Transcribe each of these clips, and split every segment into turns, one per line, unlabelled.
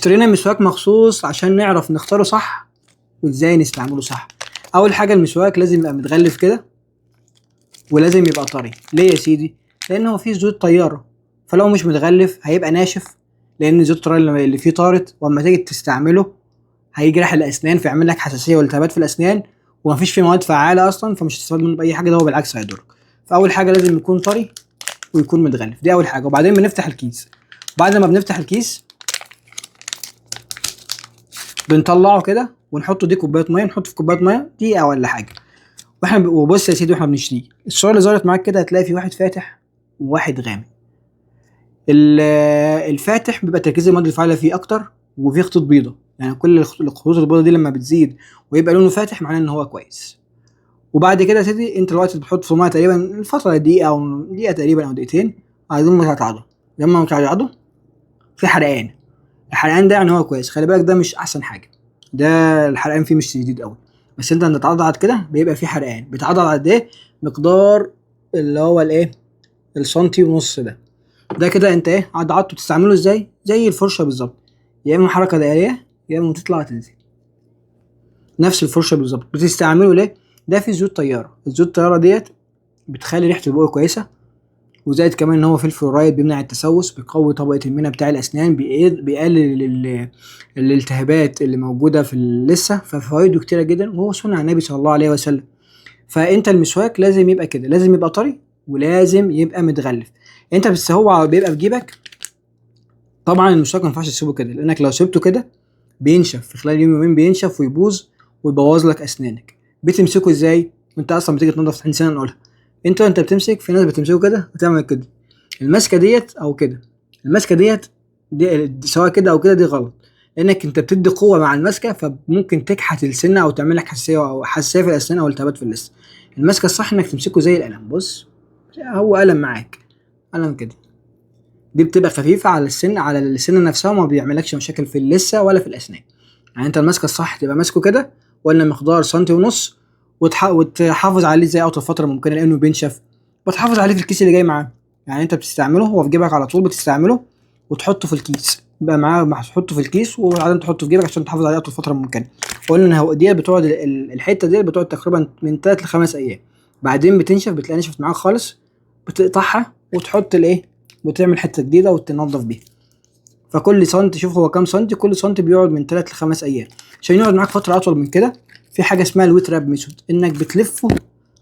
اشترينا مسواك مخصوص عشان نعرف نختاره صح وازاي نستعمله صح. اول حاجة المسواك لازم يبقى متغلف كده، ولازم يبقى طري. ليه يا سيدي؟ لان هو فيه زيوت طيارة، فلو مش متغلف هيبقى ناشف، لان زيوت الطيارة اللي فيه طارت، واما تيجي تستعمله هيجرح الاسنان فيعمل لك حساسية والتهابات في الاسنان، ومفيش فيه مواد فعاله اصلا، فمش هتستفاد منه باي حاجة، ده هو بالعكس هيضرك. فاول حاجة لازم يكون طري ويكون متغلف، دي اول حاجة. وبعدين بنفتح الكيس، بعد ما بنفتح الكيس بنطلعه كده ونحطه، دي كوباية مية، نحطه في كوباية مية دقيقة ولا حاجة. وبص يا سيدي، واحنا بنشتريه الصورة اللي ظهرت معاك كده هتلاقي في واحد فاتح وواحد غامق. الفاتح بيبقى تركيز المواد الفعالة فيه اكتر، وفيه خطوط بيضاء، يعني كل الخطوط البيضاء دي لما بتزيد ويبقى لونه فاتح معناه ان هو كويس. وبعد كده يا سيدي انت دلوقتي بتحط في المية تقريبا الفترة دقيقة او دقيقة تقريبا او دقيقتين، عايزين ما تعضوا. لما تعضوا في حرقان، الحرقان ده يعني هو كويس، خلي بالك ده مش احسن حاجة، ده الحرقان فيه مش شديد قوي، بس انت لما تتعضعض كده بيبقى فيه حرقان. بيتعضعض قد ايه؟ مقدار اللي هو الايه، السنتي ونص ده. ده كده انت ايه عضعضته. تستعمله ازاي؟ زي الفرشة بالظبط، يا اما حركة دائريه يا اما تطلع تنزل، نفس الفرشة بالظبط. بتستعمله ليه؟ ده فيه زيوت طيارة، الزيوت الطيارة ديت بتخلي ريحه البق كويسة، وزائد كمان ان هو فيه الفلورايد بيمنع التسوس، بيقوي طبقه المينا بتاع الاسنان، بيقلل الالتهابات اللي موجودة في اللثة، ففوائده كتيرة جدا، وهو سنة النبي صلى الله عليه وسلم. فانت المسواك لازم يبقى كده، لازم يبقى طري ولازم يبقى متغلف. انت بس هو بيبقى في جيبك طبعا. المسواك ما ينفعش تسيبه كده، لانك لو سبته كده بينشف في خلال يوم يومين، بينشف ويبوظ ويبوظ لك اسنانك. بتمسكه ازاي؟ وانت اصلا بتيجي تنضف سنان سنة نقولها، انت بتمسك، في ناس بتمسكه كده وتعمل كده المسكه ديت او كده، المسكه ديت دي سواء كده او كده دي غلط، لانك انت بتدي قوة مع المسكه، فممكن تكحت السنة او تعمل لك حساسية او حساسية في الاسنان او التهابات في اللثة. المسكه الصح انك تمسكه زي القلم، بص هو قلم معاك، قلم كده، دي بتبقى خفيفة على السن، على السنة نفسها، وما بيعملكش مشاكل في اللثة ولا في الاسنان. يعني انت المسكه الصح تبقى ماسكه كده، ولا مقدار سنتي ونص، وتحافظ عليه زي اطول فترة ممكنة لانه بينشف، وتحافظ عليه في الكيس اللي جاي معاه. يعني انت بتستعمله هو في جيبك على طول، بتستعمله وتحطه في الكيس، يبقى معاه، تحطه في الكيس وبعدين تحطه في جيبك عشان تحافظ عليه اطول فترة ممكنة. قلنا ان هو ديت بتقعد الحتة ديت بتقعد تقريبا من 3 ل 5 ايام، بعدين بتنشف، بتلاقي نشفت معاك خالص، بتقطعها وتحط الايه، وتعمل حتة جديدة وتنضف بيها. فكل سنتي، شوف هو كام سنتي، كل سنتي بيقعد من 3 ل 5 ايام. عشان يقعد معاك فترة اطول من كده في حاجة اسمها ال wet wrap method، انك بتلفه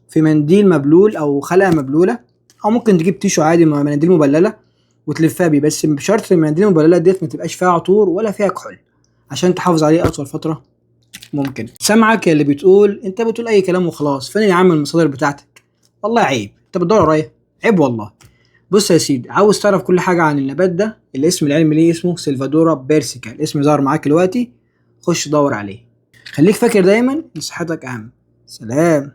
في منديل مبلول او خلقه مبلوله، او ممكن تجيب tissue عادي مع مناديل مبلله وتلفها بيه، بس بشرط المناديل المبلله ديت ما تبقاش فيها عطور ولا فيها كحول عشان تحافظ عليه اطول فترة ممكن. سامعك يا اللي بتقول انت بتقول اي كلام وخلاص، فين يا عم المصادر بتاعتك؟ والله عيب، انت بتدور ورايا، عيب والله. بص يا سيدي، عاوز تعرف كل حاجة عن النبات ده، الاسم العلمي ليه اسمه Salvadora persica، الاسم ظهر معاك دلوقتي، خش دور عليه. خليك فاكر دايما ان صحتك اهم. سلام.